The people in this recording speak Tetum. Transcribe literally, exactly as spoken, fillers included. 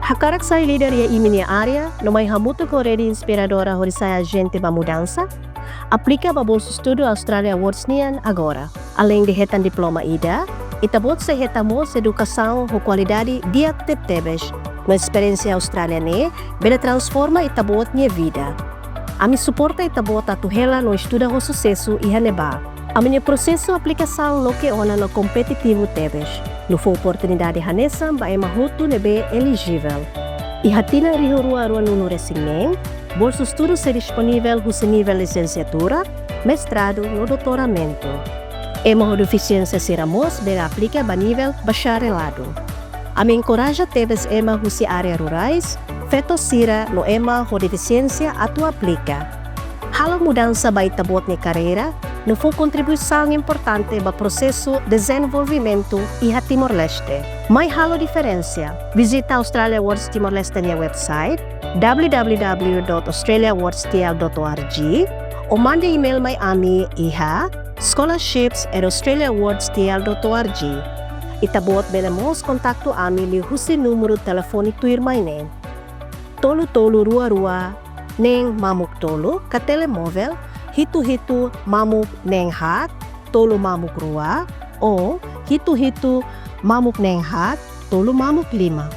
Hakarak sai líder iha imi-nia área, no mai hamutuk ho rede inspiradora hodi sai ajente ba mudansa? Aplika ba bolsu estudu Australia Awards nian agora. Aleinde hetan diploma ida, ita-boot sei hetan mós edukasaun ho kualidade di'ak tebetebes, no esperiénsia Austrália ne'e bele transforma ita-boot nia vida. Ami suporta ita-boot atu hela no estuda ho susesu iha ne'ebá. Ami-nia prosesu aplikasaun loke ona no kompetitivu tebes, no fó oportunidade hanesan ba ema hotu ne'ebé elijivel. Iha tinan rihun rua rua-nulu resin neen, bolsu estudu sei disponivel husi nivel lisensiatura, mestradu no doutoramentu. Ema ho defisiénsia sira mós bele aplika ba nivel bachareladu. Ami enkoraja tebes ema husi área rurais, feto sira no ema ho defisiénsia atu aplika. Halo mudansa ba ita-boot nia karreira, no fó kontribuisaun importante ba prosesu dezenvolvimentu iha Timor-Leste. Mai halo diferensa. Vizita Australia Awards Timor-Leste nia website, w w w dot australia awards t l dot o r g, ou manda email mai ami iha scholarships at australia awards t l dot o r g. Ita-boot bele mós kontaktu ami liuhusi númeru telefone tuirmai ne'e: tolu tolu rua rua neen mamuk tolu, ka telemovel hitu hitu mamuk neen haat tolu mamuk rua, ou hitu hitu mamuk neen haat tolu mamuk lima.